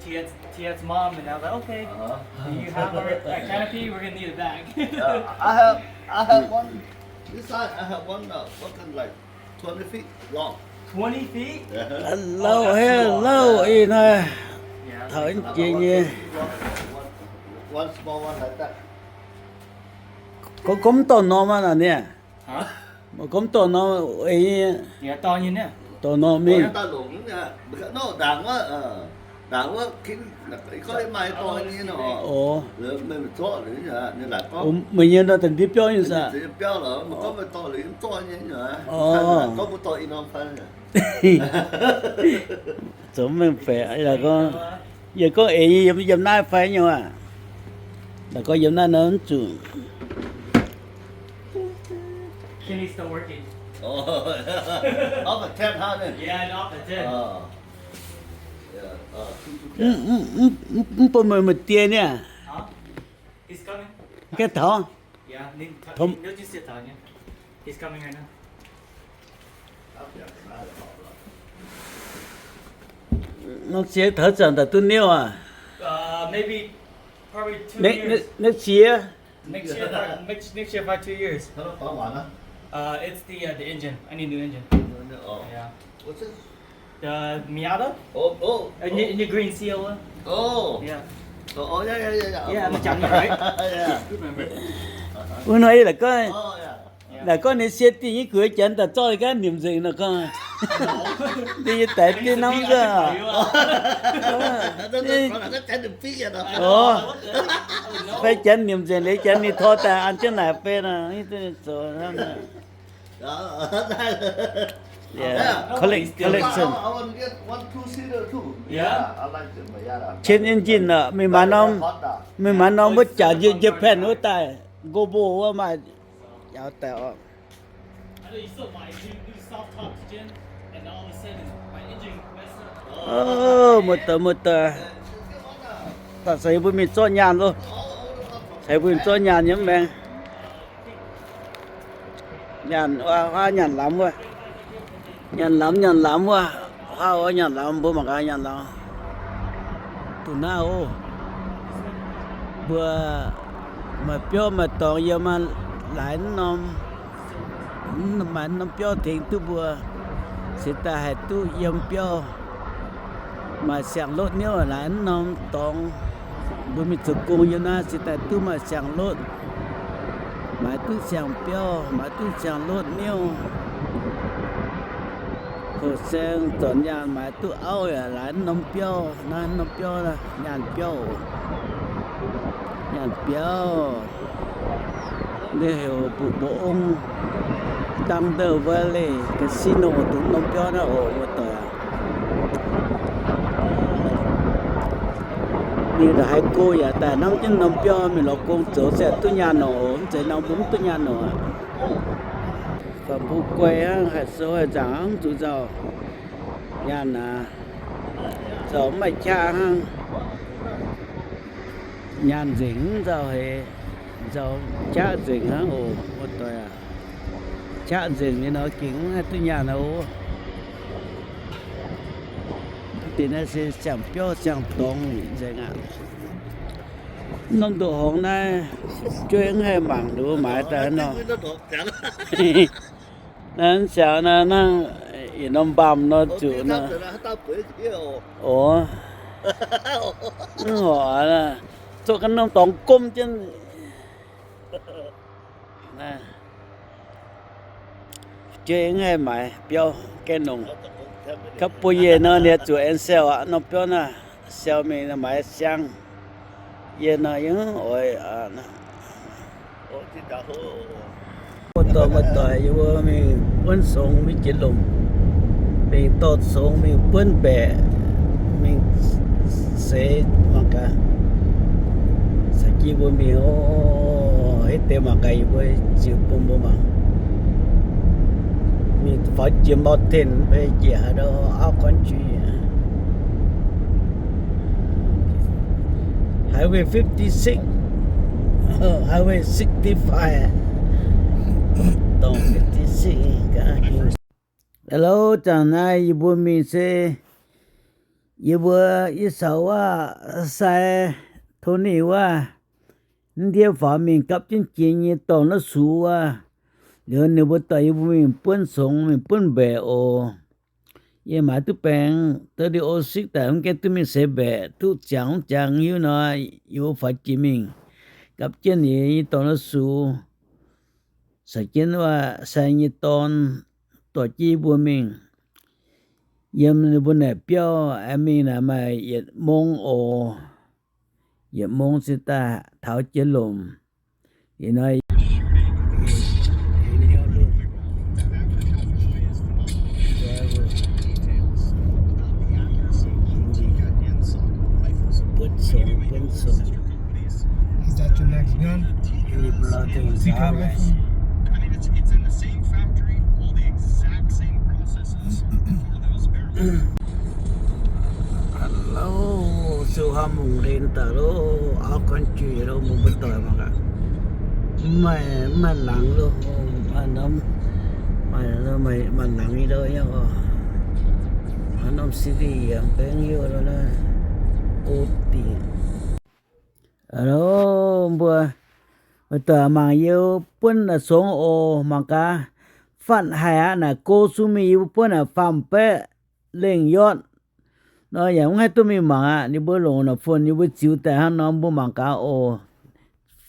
T X, T X mom, and I was like, "Okay, uh-huh, you have our, that canopy, we're gonna need a bag." Yeah, I have, I have one. This side, I have one. Uh, what kind, like twenty feet long. Twenty feet? Yeah. Hello, oh, that's hello, long. Ih hnoi. Yeah. Taux jiex nyei. One, one small one like that. Gorngv, gorngv dorh norm aqv naaic. Huh? Mv gorngv dorh norm, eix nyei. Yeah, dorh nyei. Dorh norm mingh. Oc. Meih nyei nor da'ndiev biauv nyei saah? Oc. Zoux mengh baeqc, yie gorngv eix nyei yiem naaiv fai nyei aac. Laaix gorngv yiem naaiv nor mv zuqc. Kenny's still working. Oh. Off the tent, huh, then? Yeah, and off the tent. Oh. Yeah, uh, two, two tent. Mv, mv, mv, mv bun meih, meih die niaa. Huh? He's coming. Gaengh taux. Yeah, nin, nin, just sit down, yeah. He's coming right now. Norm siex taux zanc daaih duqv niouv aac? Uh, maybe, probably two years. Next, next, next year? Next year, probably, next, next year, probably two years. Uh, it's the, uh, the engine. I need new engine. Oh. Yeah. What's this? The Miata? Oh, oh. Uh, in the, in the green seal one. Oh. Yeah. Oh, oh, yeah, yeah, yeah, yeah. Yeah, I'm a Johnny, right? Yeah. Good memory. Wuov hnoi la'gorngv, oh, yeah, la'gorngv ninh sie dingh nyei gu'nyuoz janx daaih zorqv ganh nimc nzengc nor gorngv. Ninh nyei daix diev hnamv nzengc. Oc, fai janx nimc nzengc liuz janx ninh tor daaih an jienv naaic fei nor, zoux hnangv. Yeah, collect, collection. Change engine oc, mingh maaiz norm, mingh maaiz norm wuov jaax Japan wuov daaih, Gobo wuov maaih jaax daaih oc. Oc, muoz-doic, muoz-doic, daaih caux yie mbuo mingh zorqv nyaanh loh. Caux yie mbuo mingh zorqv nyaanh nyei mv maengx. Nyaanh, huaav nyaanh lamz wuov. Nyaanh lamz, nyaanh lamz wuov. Huaav wuov nyaanh lamz, mbuo mangc gaax nyaanh lamz. Duqv naaiv oc. Mbuo maaih biauv maaih dorngx yiem maah, laaix norm, maaih norm biauv tengx duqv mbuo, se daaih haih duqv yiem biauv. Maaih siang-lotv niouv laaix norm dorngx. Mbuo mingh zoux gong yiem naaiv se daaih duqv maaih siang-lotv. Maaiz duqv siang-biauv, maaiz duqv siang-lotv niouv. Koh saeng zornc nyaanh maaiz duqv auv yaac laaix norm biauv, naaiv norm biauv, nyaanh biauv oc. Nyaanh biauv. Naaiv heuc Mbu'mba'ong, Thunder Valley Casino, dongh norm biauv naaiv oc, muoz-doic aac. Mingh ndongc haaix go yaac daaih hnamv jienv norm biauv, mingh lorz gong zoux se duqv nyaanh nor oc, mv zeiz norm mbuo mv duqv nyaanh nor aqv. Fam-bu guai hnangv, haih sou haih nzaangc hnangv, mv zuqc nzauh. Nyaanh aac, nzauh mv maaih qaqv hnangv. Nyaanh nzengc mv nzauh haic, nzauh qaqv nzengc hnangv oc, muoz-doic aac. Qaqv nzengc liuz nor gengh mv haih duqv nyaanh oc. Deix naaiv se siang-biauv siang-dorngx nzengc aqv. Norm ndoqc horngz naaiv, jueiv mv haih mangc liuz maaiz daaih nor. Naaiv siang naaiv hnangv yietc norm mbaamh nor zuqc nor. Oc. Mv horc, zorqv ganh norm dorngx gomv jienv. Jueiv mv haih maaiz biauv gaengh longc. Gapv buo yieh nor ninh zuqc aengx sell aqv, norm biauv naaiv sell mingh maaiz siang. Yie nor yie mv oix. Muoz-doic, muoz-doic, yie mbuo mingh buonv songx mingh jiex lomc, mingh dorh songx mingh buonv mbaeqc, mingh seix mangc gaax. Caux jienv mbuo mingh oc. Hitv deix mangc gaax yie mbuo ziux bun mbuo mangc. Mingh faaux jiex mountain mv bei njiec haaix ndau, out country. Highway fifty-six, Highway sixty-five, dongh fifty-six ga'naaiv. Hello, zaangc naaiv yie mbuo mingh se Yie mbuo, yie caux wuov sai Tony wuov, ndiev faaux mingh gapv jienv jiex nyei dorngx naaiv sux wuov. Liuz ninh mbuo dorh yie mbuo mingh buonv songx, mingh buonv mbaeqc oc. Yie maaiz duqv baengx thirty-six daaih mv gaengh duqv mingh seix mbaeqc, duqv ziangx mv ziangx hiuv nor, yie mbuo faaux jiex mingh gapv jienv nyei dorngx naaiv sux. Caux jienv wuov sai nyei dorn dorh jienv yie mbuo mingh yiem ninh mbuo naaic biauv aengx mingh naaic maaih yietc mong oc. Yietc mong cingx daaih taux jiex lomc. Is that your next gun? Secret rifle? Hello, siou hnamv mungh hlen daaih loh, auv gorngv juiv loh, mbuo mbuo doic mangc gaax. Mv maaih, mv maaih laangz loh, maaih norm, maaih, maaih laangz nyei loh, yangh oc. Maaih norm city yaac mv gaengh hiuv loh naaiv. O dingc. Hello, mbuo, mbuo doic mangc yie buonv naaic songx oc, mangc gaax, fatv haic aqv. Naaic go sung mingh yie mbuo buonv naaic faam baeqv lengh yotv nor yaac mv haih duqv mingh mangc aqv. Ninh mbuo longc naaic phone yie mbuo ziux daaih hnangv nor, mbuo mangc gaax oc.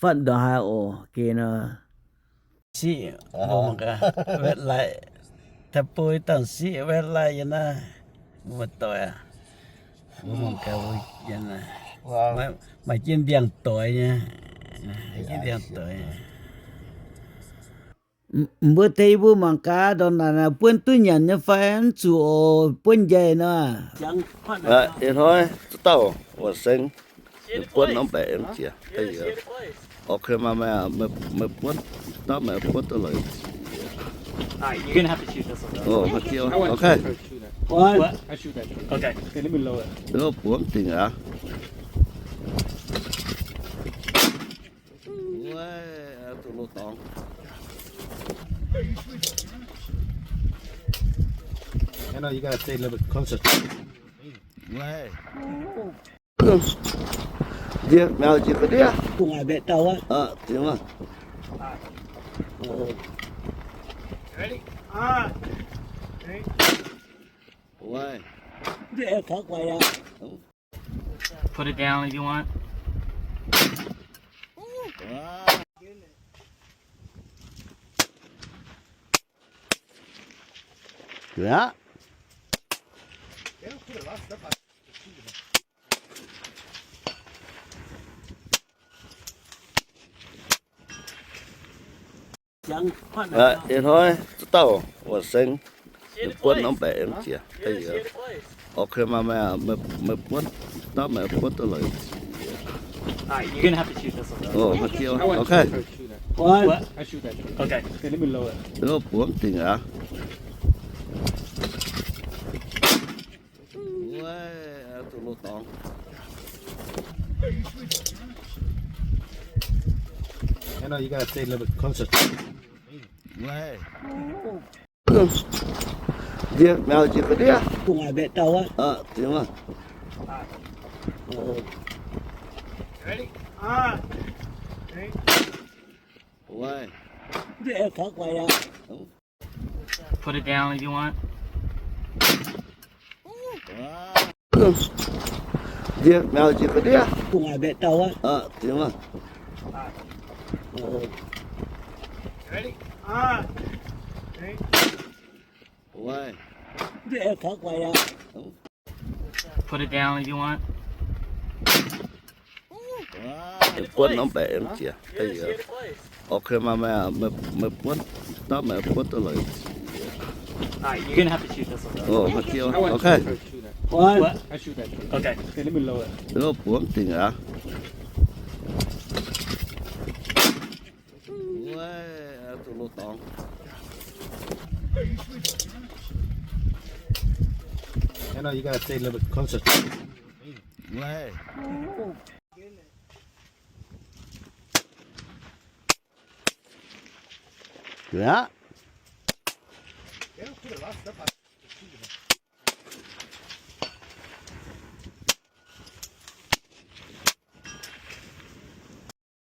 Fatv ndongc haaix oc, geh nor. Siqv, mbuo mangc gaax, wet light, taux bun dangh siqv wet light yiem naaiv, mbuo doic aac, mbuo mangc gaax, mbuo yiem naaiv, maaih jienv ndiangx-doic nyei, maaih jienv ndiangx-doic nyei. Mbuo tengx yie mbuo mangc gaax, ndongc naaic buonv duqv nyanc nyei fai mv zuqc oc, buonv njaih nor. Ih hnoi za'dauh wuov seng, buonv norm baeqc mv jiex. Ok, maaih, meih buonv, dauh meih buonv duqv lorqc. Ok. Buonv dingc aqv. Njiec mbiauz njiec ga'ndiev. Put it down if you want. Ih hnoi za'dauh wuov seng, buonv norm baeqc mv jiex. Ok, maaih, meih buonv, dauh meih buonv duqv lorqc. Ok. Buonv dingc aqv. Njiec mbiauz njiec ga'ndiev. Put it down if you want. Njiec mbiauz njiec ga'ndiev. Put it down if you want. Buonv norm baeqc mv jiex. Ok, maaih, meih buonv, dauh meih buonv duqv lorqc. Ok. Buonv dingc aqv.